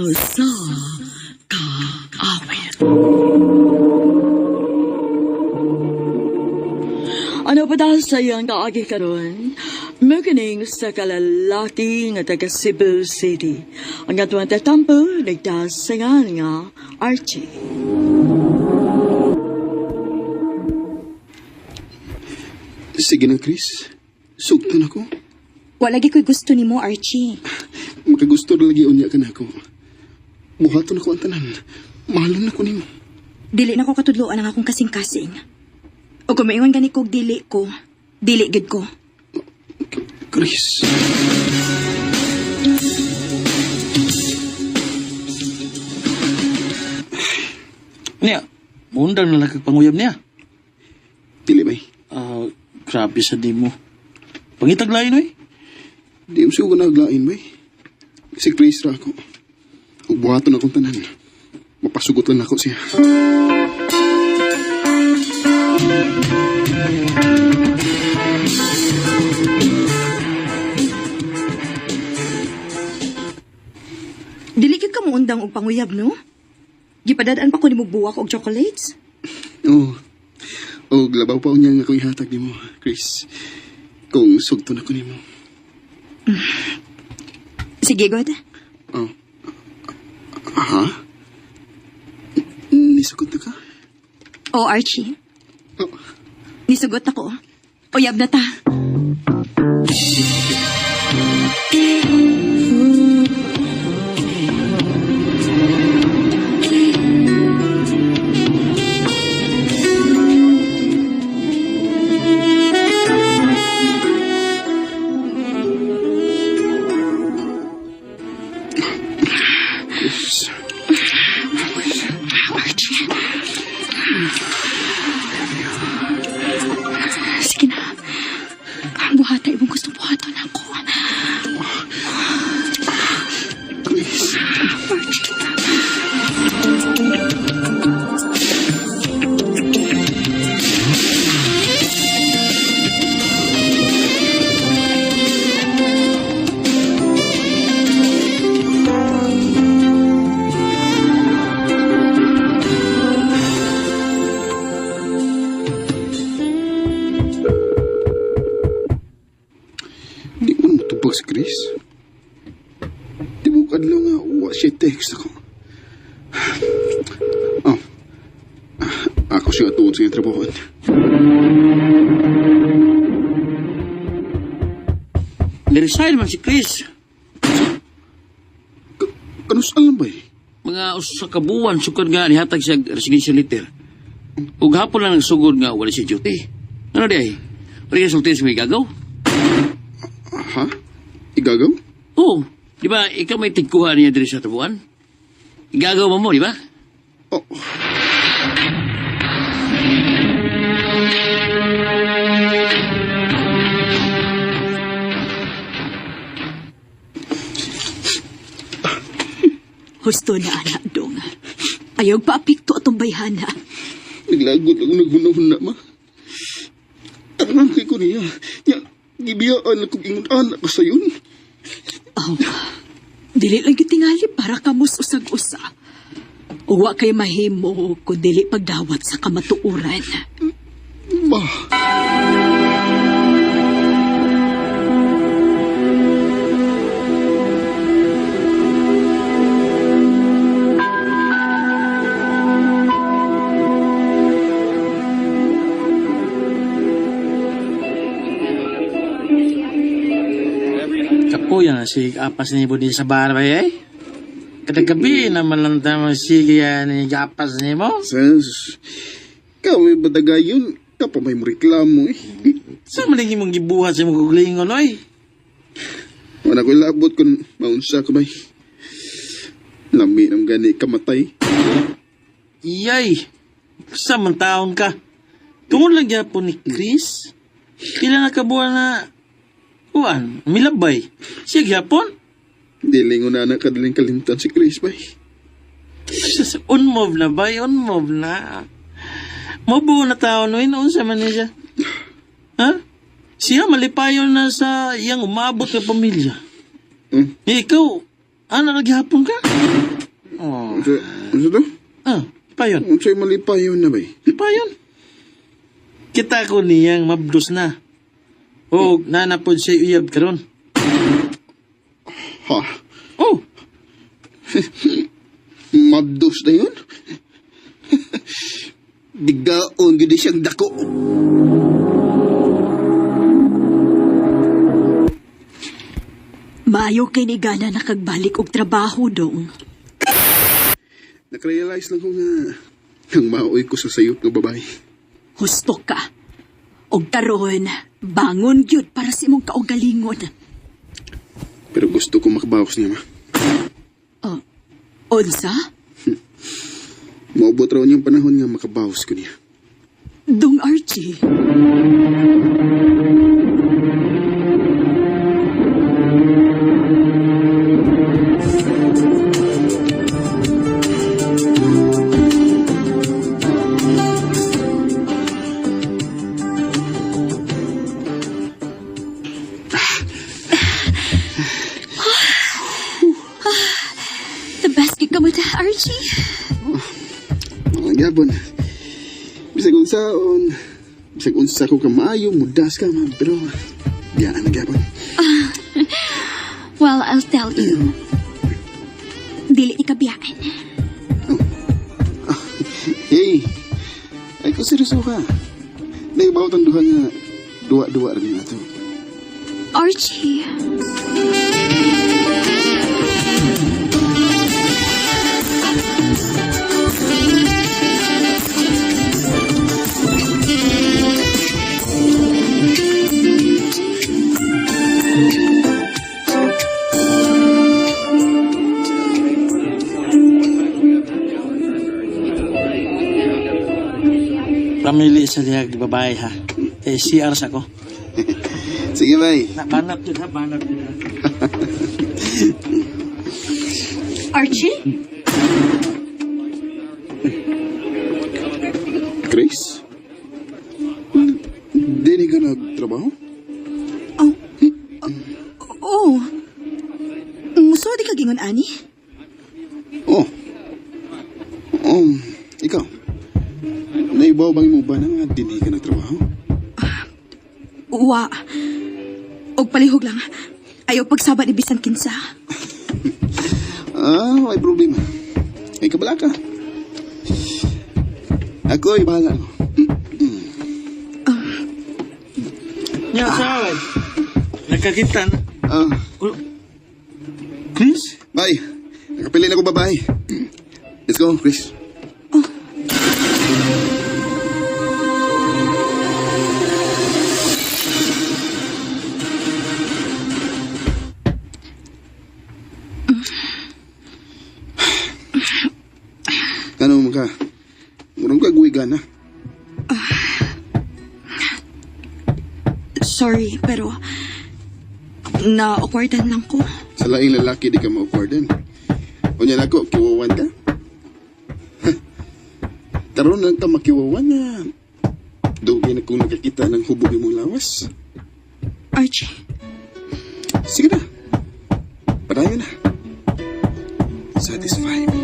Usa Ka Awit. Ano pa dahil sa iyang kaagi karon? Mukining sa kalalaki nga taga Cebu City. Ang atuang tatampo, nagdasingan nga Archie. Sige na, Chris. Sugtan ako. Wala lagi ko'y gusto nimo, Archie. Makagusto na lagi unya ka na ako. Buhaton ako ang tanan. Mahalon na ko nimo. Dili na ko katudloan ang akong kasing-kasing. O kung maingon gani kog dili ko, dili gid ko. Chris. Niya, undang na lang kag panguyab niya. Dili bay. Ah, grabe sa di mo. Pangitag lain, oy. Di mo siguro naglain bay. Si Chris ra ako. Ug buhaton akong tanan. Mapasugot lang ako siya. Dili gyud ka moundang og panguyab, no? Gipadadaan pa ko nimo buwak og chocolates. Oo. Og labaw pa unya nga akong ihatag nimo, Chris. Kung sugton ako nimo. Sige, God. Oh. Ha? Nisugot na ka? O, Archie. Oh. Nisugot ako. Uyab na ta. Chris. Archie. Sige na. Buhata, ibang gustong buhaton ako. Chris. Archie. Di mo natupag si Chris. Di mo kadlaw nga wa siya text ako. Oh. Ako siya atuon sa iyang trabahoan. Niresign man si Chris. Kanus alam ba eh? Mga usa ka buwan sukad nga nihatag siya resignation letter. Ug hapon lang nagsugod nga wala siya duty. Ano di ay? Wala ka sulti sa may gagaw? Ha? Igagaw? Oo. Di ba, ikaw may tigkuha niya diri sa tabuan? Igagaw mo mo, di ba? Oh. Husto na anak dong. Ayaw paapikto atong bayhana. Naglagot ako naghuna-huna, ma. Tangan kay ko niya. Nya, gibiyaan akong ingon anak ko sayon. Aw, dili lang gitingali para kamos usag-usa. Uwa kay mahimo kung dili pagdawat sa kamatuoran. Ma. Kapuya na si apas ni Budi sa bar ba eh? Kada gabi naman lang tayo sige yan ni apas ni mo. Sas, kami badagayon, kapa may reklamo eh. Sa malingi mong gibuhat sa mong kuglingon oy? Wala ko labot kung maunsa ko bay. Lami ng gani kamatay. Iyay! Sa man taon ka. Tungod lang gyapon ni Chris. Pila na kabuan na kuan, milabay. Siya gyapon. Dili ko na nakadaling kalimtan si Chris bay. Sus, On move na bay, on move na. Mabuo na tao no, unsa man niya siya. Ha? Siya malipayon na sa iyang umabot nga pamilya. Hmm? Eh, ikaw, ano naghapon ka? Oh. Unsa unsa to? Ah, payon. Unsay malipayon na bay? Payon. Kita ko niyang mabdos na. O, nanapod siya uyab karon. Ha. Oh, Mabdos na yun? Digaon gid siyang dako. Maayo kay ni Gana nakagbalik og trabaho dong. Nakarealize lang ko nga nang maoy ko sa sayop nga babae. Husto ka. Og karon, bangon gyud para sa imong kaugalingon. Pero gusto ko makabawas niya, ma. Unsa? Maubot raw niyang panahon nga makabawas ko niya. Dong Archie. The best gig ka mo ta, Archie. Mga gabon. Bisag unsaon, bisag unsa ko kamaayo, mudas ka, ma. Pero, biyaan na gabon. Well, I'll tell you. Dili ni kabiyaan. Hey, ay kung seryoso ka. Naibaw ang duha nga, duwa-duwa rin na to. Archie. pamili sa lihag babae ha. Eh, CR sa ko. Sige, bay. Na, banat yun ha, banat yun ha. Archie? Chris? Dini ka nagtrabaho? Oh. Oh. Muso di ka gingon ani? Oh. Ikaw. Naibaw bang mo ba na nga dini ka nagtrabaho? Wa. Og palihog lang. Ayaw pagsaba ni bisan kinsa. Ah, may problema. Ay, kabala ka. Ako ay bahala. Nya, sa Nakakita na. Ah, Oh, Chris? bye. Nakapili na ko babae. Let's go, Chris. Ano mo ka? Murang ka guwigan na. Sorry, pero na-awkwardan lang ko. Sa laing lalaki di ka ma-awkwardan. Unya na ko, kiwawan ka? Karon lang ka makiwawan na. Dugay na kung nakakita ng hubog imong lawas. Archie, Sige na. Padayon na. Satisfy me.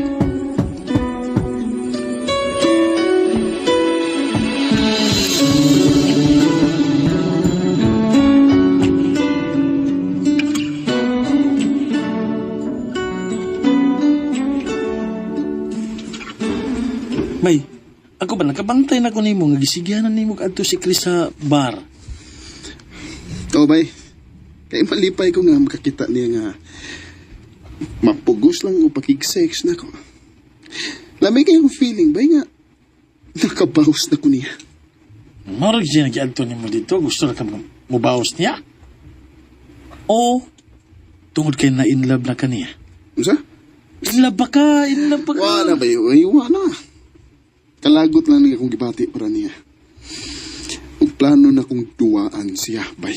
May, ako ba nakabantay na ko nimo nga gisigyanan nimo adto si Chris sa bar. Oo, bay. Kay malipay ko nga makakita niya nga mapugos lang o pakig-sex na ko. Lamay kayong feeling, bay nga nakabawas na ko niya. Marag siya nagiadto nimo dito, gusto ra ka mubawas niya. O tungod kay na in love na kaniya. Unsa? In love ba ka? In love ba ka? Wala ba yun? Ay, wala. Kalagot lang niya akong gibati para niya. Ug plano na kong duwaan siya, bay.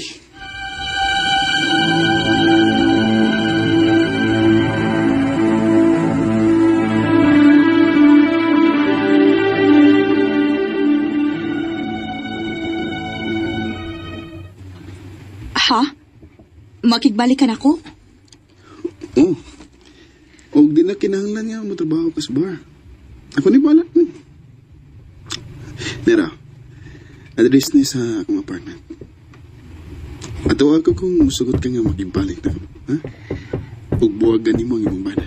Ha? Makigbalikan ako? Oh. Og di na kinahanglan nga motrabaho ka sa bar. Ako ni bala. Nera, address ni sa akong apartment. Ato ako kung musugot ka nga makibalik na ka. Ha? Ug buwagan nimo ang imong bana.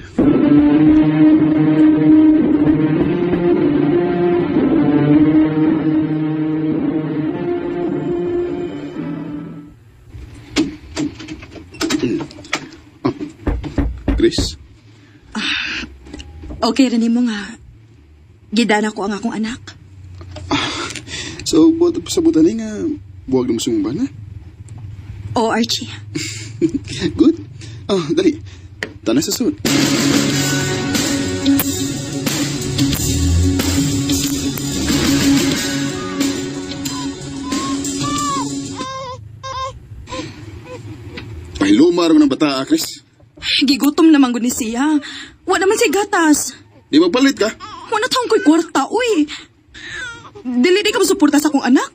Ah, Chris, Okay rin nimo nga. Gidana ko ang akong anak. So, buot sa butan nga buwag na mo sa imong bana. O Archie. Good. Ah, dali. Tana sa sud. Pahilumar mo ng bata, ah, Chris. Gigutom naman gud ni siya. Wa naman siya gatas. Di magpalit ka. Wa na taong ko'y kwarta, uy. Dili di ka mosuporta sa akong anak.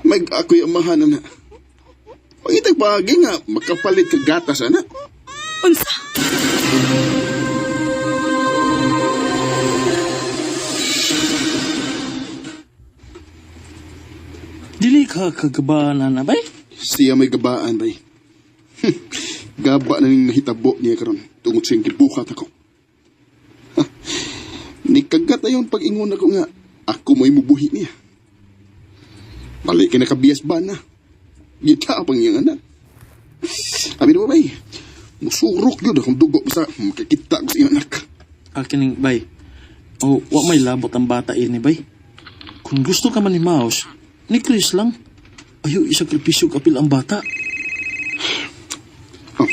Mag ako'y amahan na. Pangitag paagi nga, makapalit ka gatas, ana. Unsa? Dili ka kagabaan na bay. Siya may gabaan, bay. Gaba na ning nahitabo niya karon tungod sa iyang gibuhat ako. Ha, nikagat ayon pag-ingon ako nga ako mo'y mubuhi niya. Balik ka nakabiyas ba na? Gita pang iyang anak. Abi na ba, bay? Musurok yun akong dugo basta makikita ko sa iyang anak. Akining bay. O wa may labot ang bata ini bay. Kung gusto ka man ni Mouse, ni Chris lang. Ayo isakripisyo kapil ang bata. Oh.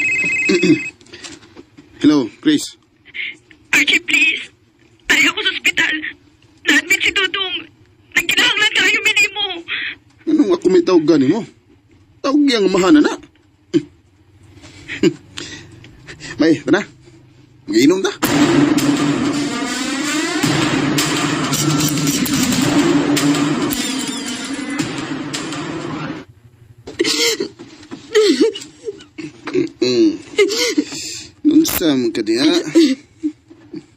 Hello, Chris. Archie, please. Tayo ako sa ospital. Na-admit si Dudong. Nagkinahanglan kayo minimo. Anong ako may tawag gani mo? Tawag yang amahan na. May, tara. Magiinom ta. Unsa man ka diha?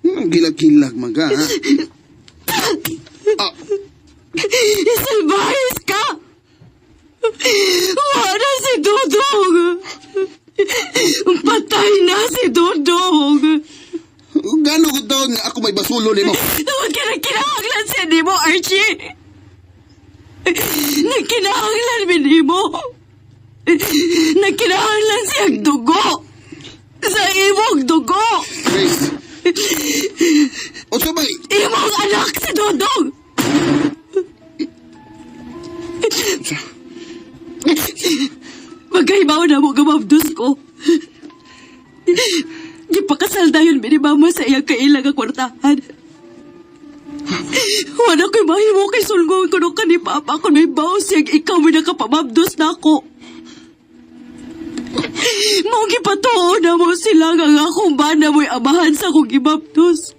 Gilag-gilag man ka, ha? Ah, Salbahis ka! Wala si Dudong! Patay na si Dudong! Gano ko taon nga ako may basulo nimo? Huwag ka na kinahanglan siya nimo, Archie! Nagkinahanglan mi nimo! Nagkinahanglan siyang dugo! Sa imong dugo! Chris. Unsa ba? Imong anak si Dudong! Magkaibaw na mo gamabdos ko. Gipakasal dayon mi ni Mama sa iyang kailang nga kwartahan. Wala ko'y mahimo kay sulngon ko nung ka ni Papa kung may baos siyang ikaw may nakapamabdos na ako. Mong gipatuo na mo sila nga ang akong bana mo'y amahan sa akong gibabdos.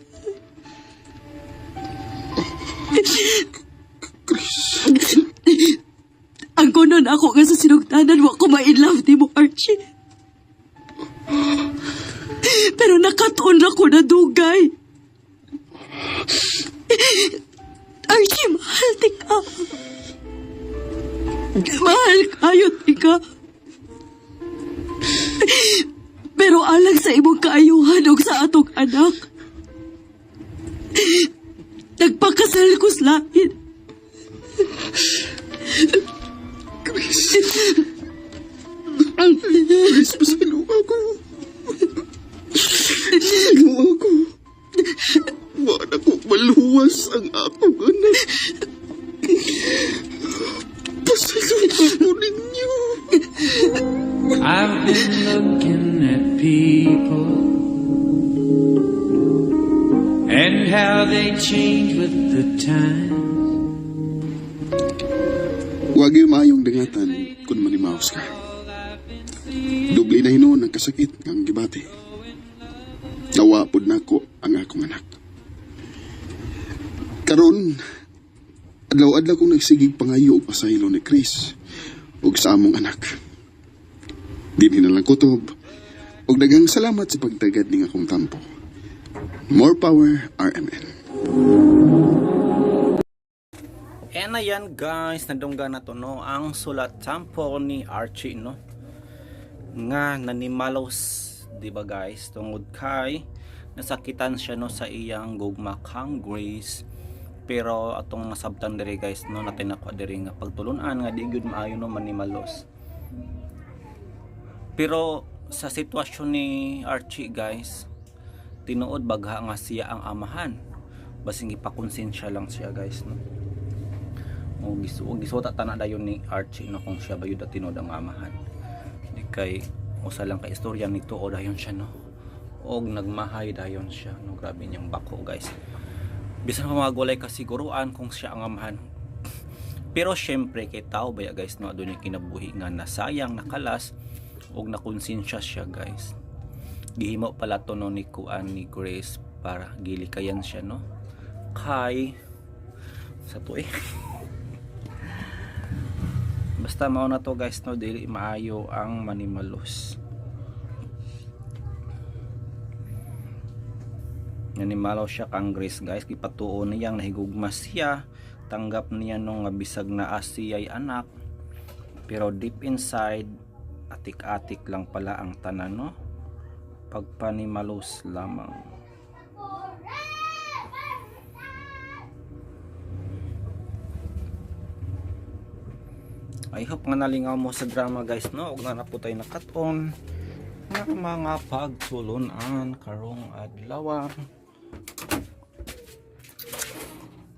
Chris. Ang kunon ako nga sa sinugtanan, wa ko ma-inlove ni mo, Archie. Pero nakatuon na ko na dugay. Archie, mahal ti ka. Mahal kayo ti ka. Pero alang sa imong kaayuhan og sa atong anak. Nagpakasal ko sa lain. Chris. Chris, pasalo ako. Pasalo ako. Wala ko maluwas ang akong anak. Pasalo ako ninyo. I've been looking at people and how they change with the times. Huwag yung maayong dingatan kung manimaos ka. Dubli na hinuon ang kasakit ng gibati. Nawa pod nako ang akong anak. Karon, adlaw-adlaw kong nagsigig pangayo og pasaylo ni Chris ug sa among anak. Dinhi na lang kutob. Ug daghang salamat sa pagtagad ning akong tampo. More power, RMN. And ayan guys, nadungga na to no ang sulat sampo ni Archie no. Nga nanimalos, 'di ba guys, tungod kay nasakitan siya no sa iyang gugma kang Grace. Pero atong nasabtan diri guys no, natin nakuha diri nga pagtulunan nga di gyud maayo no manimalos. Pero sa sitwasyon ni Archie guys, tinuod bagha nga siya ang amahan. Basing ipakonsensya lang siya guys no. O gisuta tana dayon ni Archie no kung siya ba yun tinuod ang amahan. Di kay usa lang ka istorya nito o dayon siya no. Og nagmahay dayon siya no, grabe niyang bako guys. Bisan pa mga gulay kasiguruan kung siya ang amahan. Pero syempre kay tao ba ya, guys no, adunay kinabuhi nga nasayang nakalas og nakonsensya siya guys. Gihimo pala to no ni kuan ni Grace para gilikayan siya no. Kay sa to eh. Basta mao na to guys no, dili maayo ang manimalos. Nanimalaw siya kang Grace guys, gipatuo niyang nahigugma siya, tanggap niya nung nga bisag na ay anak. Pero deep inside, atik-atik lang pala ang tanan no. Pagpanimalos lamang. I hope nga nalingaw mo sa drama guys no. Ug na na po tayo nakat-on nga mga pagtulunan karong adlaw.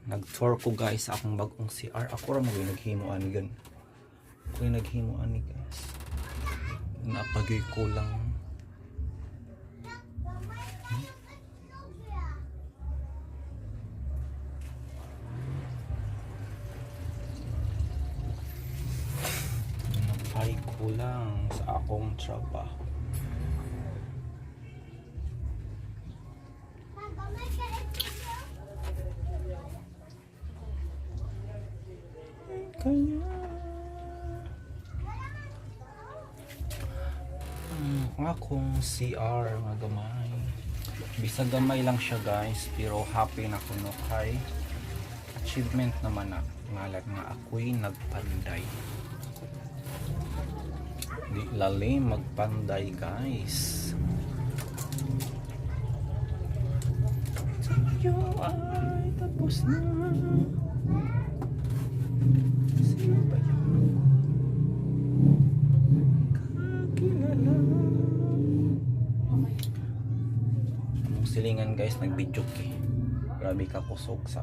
Nag-tour ko guys sa akong bagong CR. Ako ra mo naghimo ani gan. Ako yung naghimo ani guys. Napagay ko lang. Napay ko lang sa akong trabaho. Kaya ang akong CR nga gamay. Bisag gamay lang siya guys, pero happy na ko no kay achievement naman na ngalan nga ako'y nagpanday. Di lalim magpanday guys. Tayo ay tapos na. Sino ba yun? Kakilala. Among silingan guys, nag-video eh. Grabe ka kusog sa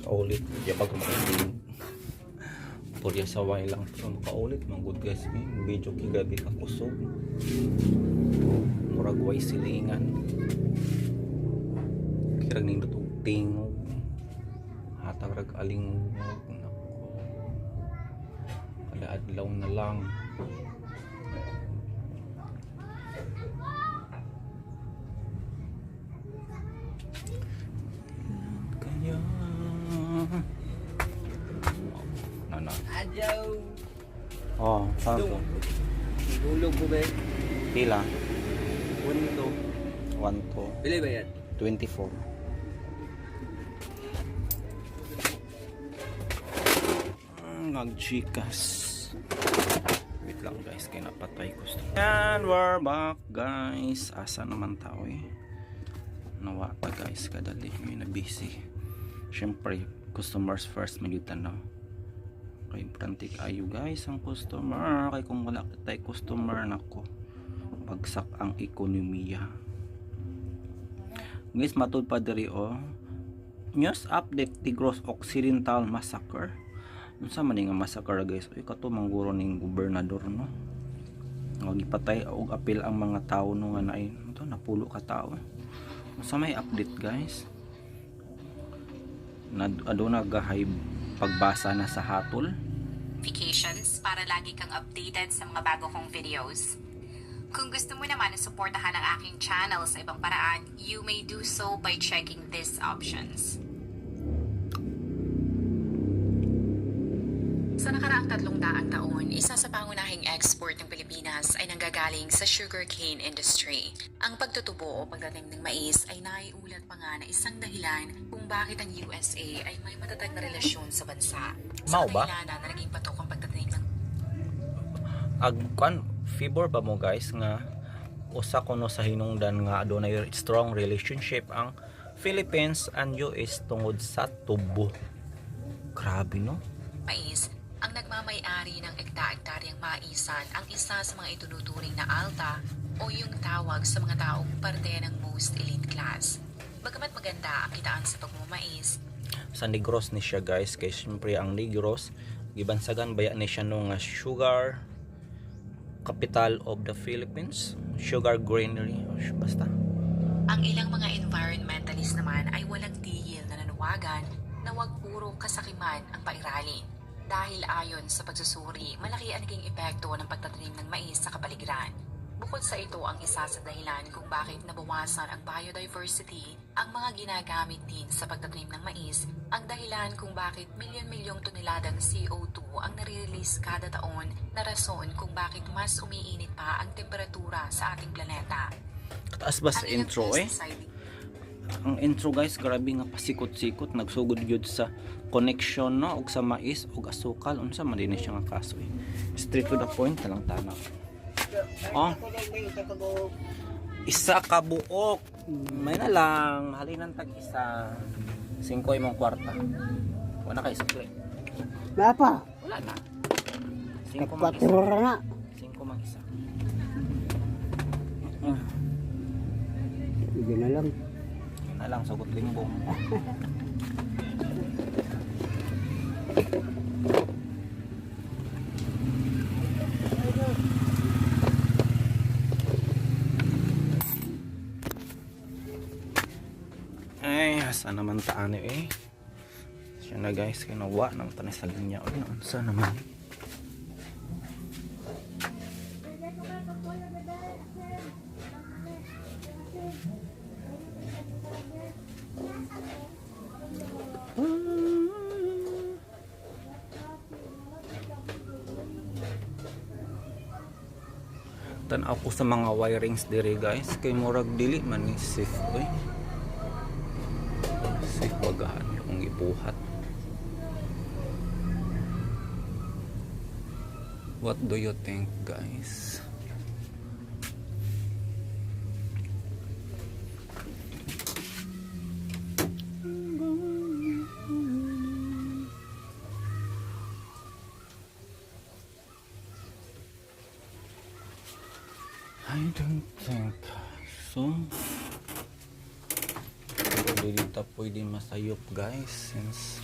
kaulit. Di ba kumakain? Purya sa way lang pero makaulit. Mga good guys, eh. Video kay grabe ka kusog. Murag way silingan. Kirag nindot og tingog. Hatag rag alingog. Nako. Kada adlaw na lang. Kaya Ano? Adyaw. Oh, saan to? Hulog ko ba? Pila? 1 to. 1 to Pili ba yan? 24. Nag-gcash. Wait lang guys, kaya napatay ko. And we're back guys. Asa naman tao eh. Nawata guys, kadali. May na busy. Siyempre, customers first magyutan no. Kay importante ayo guys ang customer. Kay kung wala kitay customer nako, bagsak ang ekonomiya. Guys, matud pa diri oh. News update Tigros Occidental Massacre. Unsa man ni nga massacre guys? Uy, kato mangguro ning gobernador no. Nga gipatay og apil ang mga tao no nga naay to napulo ka tao. Unsa may update guys? Na aduna gahay pagbasa na sa hatol. Notifications para lagi kang updated sa mga bago kong videos. Kung gusto mo naman na suportahan ang aking channel sa ibang paraan, you may do so by checking these options. Sa naka Nakaraang 300 taon, isa sa pangunahing export ng Pilipinas ay nanggagaling sa sugarcane industry. Ang pagtutubo o pagtatanim ng mais ay naiulat pa nga na isang dahilan kung bakit ang USA ay may matatag na relasyon sa bansa. Sa Mao ba? kadahilanan na naging patok ang pagtatanim ng Ag kuan, favor ba mo guys nga usa kuno sa hinungdan nga adunay strong relationship ang Philippines and US tungod sa tubo? Grabe, no? Mais, ang nagmamay-ari ng ekta-ektaryang maisan ang isa sa mga itunuturing na alta o yung tawag sa mga taong parte ng most elite class. Bagamat maganda ang kitaan sa pagmamais, Sa Negros ni siya guys, kay syempre ang Negros gibansagan baya ni siya no nga sugar capital of the Philippines, sugar granary, o basta. Ang ilang mga environmentalist naman ay walang tigil na nanawagan na wag puro kasakiman ang pairalin. Dahil ayon sa pagsusuri, malaki ang naging epekto ng pagtatanim ng mais sa kapaligiran. Bukod sa ito ang isa sa dahilan kung bakit nabawasan ang biodiversity, ang mga ginagamit din sa pagtatanim ng mais, ang dahilan kung bakit milyon-milyong toneladang CO2 ang nare-release kada taon na rason kung bakit mas umiinit pa ang temperatura sa ating planeta. Kataas ba sa Ang ilang intro eh? pesticide Ang intro guys, grabe nga pasikot-sikot, nagsugod gyud sa connection no og sa mais og asukal, unsa man din siya nga kaso eh. Straight to the point na lang tanaw. Oh. Isa ka buok. May na lang, halinan tag isa. Singko imong kwarta. Wala kay sukli. Wala pa. Wala na. Singko mang isa. Kwatro na. Singko mang isa. Sige na lang. Yun na lang, sagot limbong. Ay, asa naman taano eh. Siya na guys, kinawa ng tanay sa linya. Uy, naunsa naman. Tan-aw ko sa mga wirings dire guys, kay murag dili man ni safe oy. Safe bagahan yung gibuhat. What do you think guys? I don't think so. Pero dili ta pwede masayop guys, since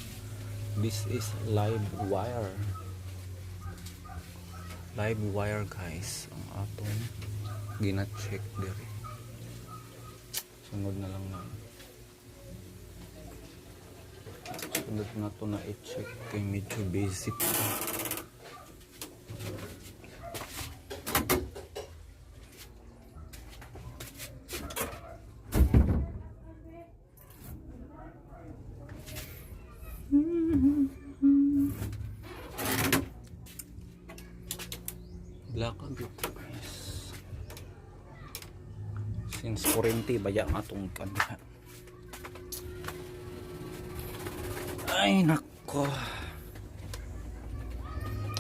this is live wire. Live wire guys ang atong gina-check diri. Sunod na lang na. Sunod na to na i-check kay medyo busy pa. Black ang dito guys. Since kurente ba ang atong kanha. Ay nako.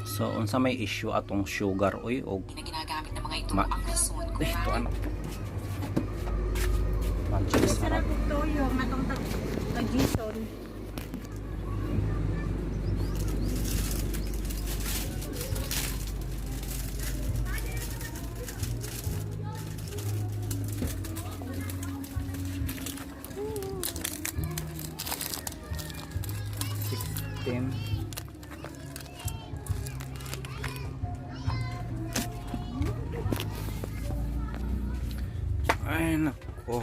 So unsa may issue atong sugar oy og na ginagamit ng mga ito ang rason kung eh, ito bakit ano. Magic sarap. Sarap toyo natong tag Jason. 16. Ay nako.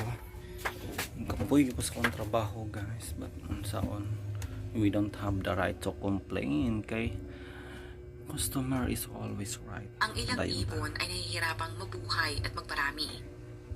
Kapoy ko sa akong trabaho guys, but unsaon, we don't have the right to complain kay customer is always right. Ang ilang Dayon ta. ibon ay nahihirapang mabuhay at magparami.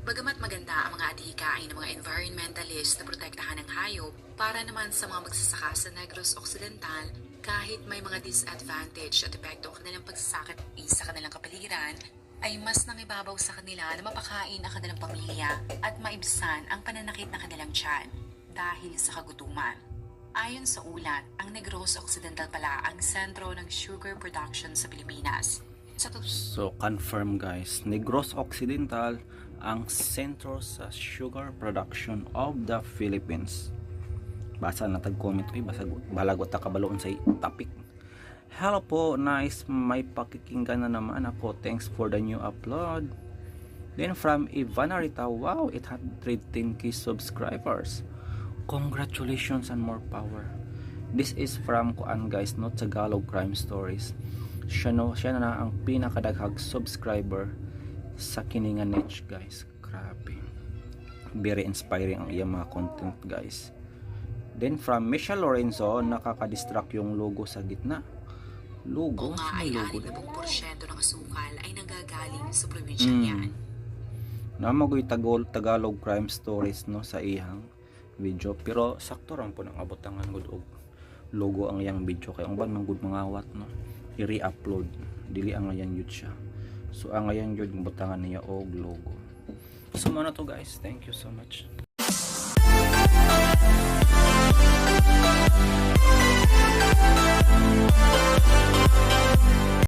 Bagamat maganda ang mga adhikain ng mga environmentalist na protektahan ang hayop, para naman sa mga magsasaka sa Negros Occidental, Kahit may mga disadvantage at epekto ang kanilang pagsasakit sa kanilang kapaligiran, ay mas nangibabaw sa kanila na mapakain ang kanilang pamilya at maibsan ang pananakit ng kanilang tiyan dahil sa kagutuman. Ayon sa ulat, ang Negros Occidental pala ang sentro ng sugar production sa Pilipinas. Sa totoo So, confirm guys, Negros Occidental ang sentro sa sugar production of the Philippines. Basa na tag comment, uy, basa balagot ta kabaloon sa topic. Hello po, nice, may pakikinggan na naman ako. Thanks for the new upload. Then from Ivana Rita, wow, 810K subscribers. Congratulations and more power. This is from kuan guys, not Tagalog Crime Stories. Siya, no, siya na ang pinakadaghag subscriber sa kininga niche guys. Grabe. Very inspiring ang iyang mga content, guys. Then from Michelle Lorenzo, nakaka-distract yung logo sa gitna. Logo? nga Sino ay logo din? 60% ng asukal ay nanggagaling sa probinsyang yan. Namagoy Tagalog Crime Stories, no, sa iyang video, pero sakto ra po nang abotangan gud og logo ang iyang video kay ang uban man gud mangawat, no, i-re-upload dili ang iyang yun siya. So ang iyang yun butangan niya og logo. So mao na to guys, thank you so much.